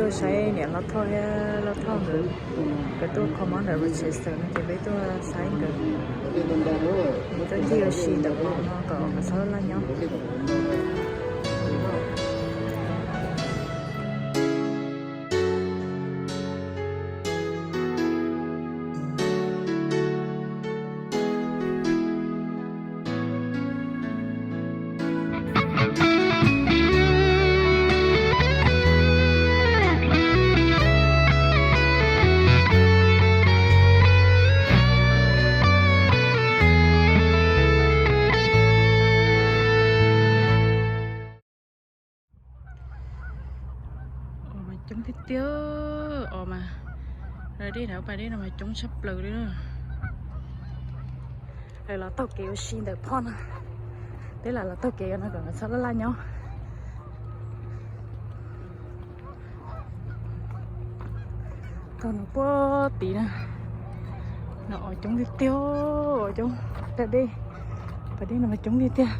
Saib niam Hlob Thoj thiab Hlob Thoj nkawd, nkawd tuaj kho mob ntawm Rochester no ces peb tuaj saib nkawd, tuaj ncig ua si ntawm no kom nkawd txhob laj nyob. Os mas coob tiag tiag os mas, dej no pas dej no mas coob tshaj plaws li na. Lawv los taug kev ua si ntawm phoj no, peb lam los taug kev no kom nkawd txhob laj laj nyob. Taug no puag tid na, no os coob tiag tiag, coob, dej, pas dej no mas coob tiag tiag.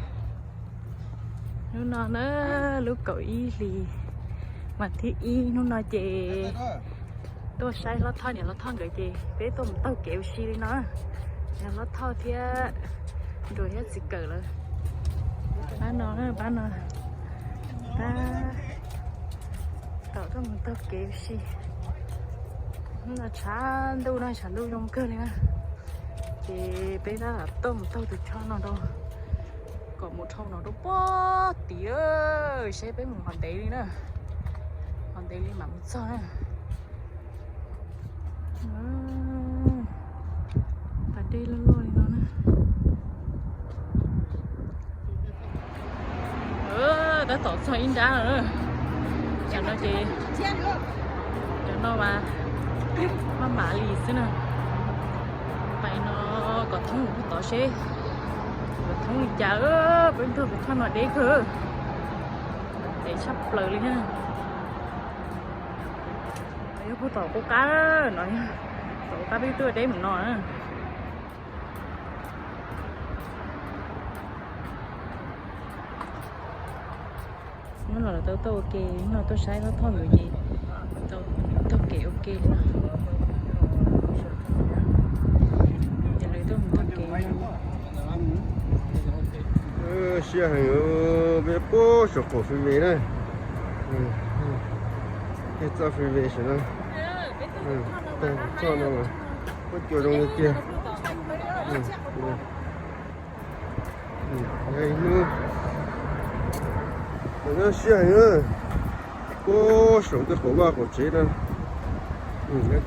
Hnub no na, lub kaum ib hlis mas thib ib, hnub no ces tuaj saib Hlob Thoj niam Hlob Thoj nkawd ces peb tuaj mus taug kev ua si li no. Yog Hlob Thoj thiab Nruas thiab Txiv Kawm lawm. Pab no, pab no, pab tom tuaj mus taug kev ua si. Hnub no tshav ntuj na, tshav ntuj zoo kawg li na. Ces peb tab tom tuaj mus taug tus choj no rau, kom mus dhau no rau puag tid, saib peb mus qhov ntev li na, qhov ntev li mam mus txog na. Pas dej loj loj li no na. Tab tom txog ib nrab lawm na. Cov no ces, cov no mas maj mam li xwb na. Pais no kom thoob mus tod seb kom thoob li cas, peb nrog tus phaj no deb kawg, deb tshaj plaws li na. Yog puag tom qub qab no, tom qub qab peb tuaj deb mus no na. Hnub no lawv tau tuaj ua ke, hnub no tuaj saib Hlob Thoj nkawd ces tau taug kev ua ke li no. Ces lawv tuaj mus taug kev. Siab heev, peb puag saum qaum freeway na. Peb txoj freeway saum no. Txoj no mas kuj cua zoo li tiag. Yog ib hnub, siab heev na. Puag saum tej qaum vaj qaum tsev no,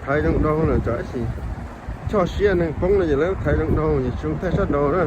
thaiv zoo dhau lawm tsam ib sim choj siab neeg poob no ces lawv thaiv zoo dhau ces tsis zoo thaij sab nraud na.